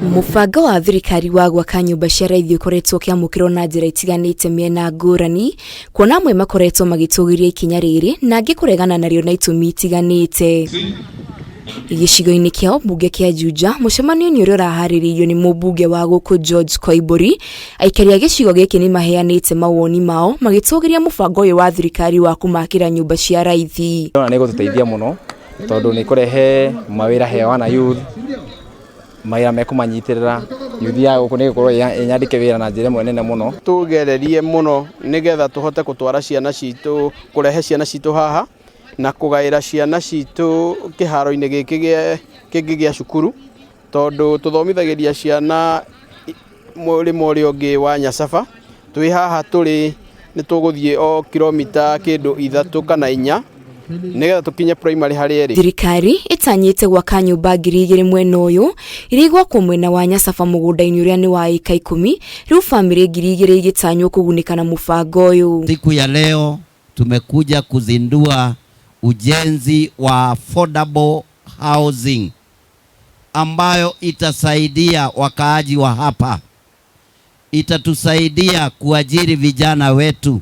Mũbango wa thirikari wa gwaka nyũmba cia raithi ũkoretwo ũkĩamũkĩrwo na njĩra itiganĩte mĩena ngũrani, kuona amwe makoretwo magĩtũgĩria ikinya rĩrĩ na angĩ kũregana narĩo na itũmi itiganĩte. Gĩcigo-inĩ kĩa ũmbunge kĩa Juja, mũcemanio-inĩ ũrĩa ũraharĩrĩirio nĩ mũmbunge wa gũkũ George Koimbũri, aikari a gĩcigo gĩkĩ nĩ maheanĩte mawoni mao magĩtũgĩria mũbango ũyũ wa thirikari wa kũmakĩra nyũmba cia raithi. Ndĩrona nĩ ĩgũtũteithia mũno tondũ nĩ ĩkũrehe mawĩra he wana youth, mawĩra mekũmanyitĩrĩra, youth ya gũkũ nĩ ĩgũkorwo ĩ nyandĩke wĩra na njĩra ĩmwe nene mũno. Tũgererie mũno nĩgetha tũhote gũtwara ciana citũ, kũrehe ciana citũ haha na kũgaĩra ciana citũ kĩharo-inĩ gĩkĩ kĩngĩ gĩa cukuru, tondũ tũthomithagĩria ciana mũrĩmo ũrĩa ũngĩ wa Nyasaba. Twĩ haha tũrĩ nĩ tũgũthiĩ o kiromita kĩndũ 3 kana 4 nĩgetha tũkinye primary harĩa ĩrĩ. Thirikari ĩtanyĩte gwaka nyũmba 2000 mwena ũyũ iria igwakwo mwena wa Nyasaba mũgũnda-inĩ ũrĩa nĩ wa ĩka 10, rĩu bamĩrĩ 2000 igĩtanywo kũgunĩka na mũbango ũyũ. Siku ya leo tumekuja kuzindua ujenzi wa affordable housing ambayo itasaidia wakaaji wa hapa, itatusaidia kuajiri vijana wetu,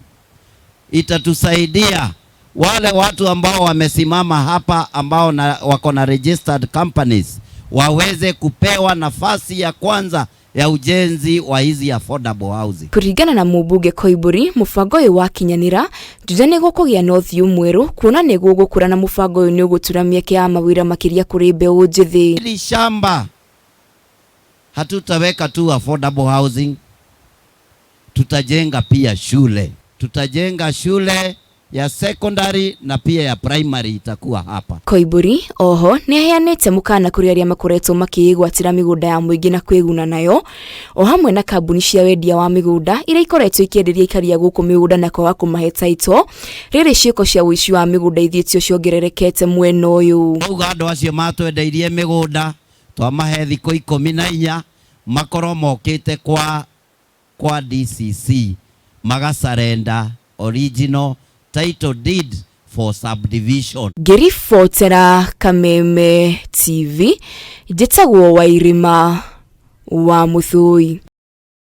itatusaidia wale watu ambao wamesimama hapa ambao wako na registered companies waweze kupewa nafasi ya kwanza ya ujenzi wa hizi affordable housing. Kũringana na mũmbunge Koimbũri, mũbango ũyũ wakinyanĩra, Juja nĩ gũkũgĩa na ũthiũ mwerũ kuona nĩ gũgũkũra na mũbango ũyũ nĩ ũgũtura mĩeke ya mawĩra makĩria kũrĩ mbeũ njĩthĩ. Hili shamba hatutaweka tu affordable housing, tutajenga pia shule. Tutajenga shule ya secondary na pia ya primary itakuwa hapa. Koimbũri oho nĩ aheanĩte mũkana kũrĩ arĩa makoretwo makĩĩgwatĩra mĩgũnda ya mũingĩ na kwĩguna nayo, o hamwe na kambuni cia wendia wa mĩgũnda iria ikoretwo ikĩenderia aikari a gũkũ mĩgũnda na kwaga kũmahe title, rĩrĩ ciĩko cia ũici wa mĩgũnda ithiĩtio ciongererekete mwena ũyũ. Twauga andũ acio matwendeirie mĩgũnda twamahe thikũ 14 makorwo mokĩte kwa DCC magasarenda original title deed for subdivision. Ngĩribotera Kameme TV, njĩtagwo Wairĩma wa Mũthũi.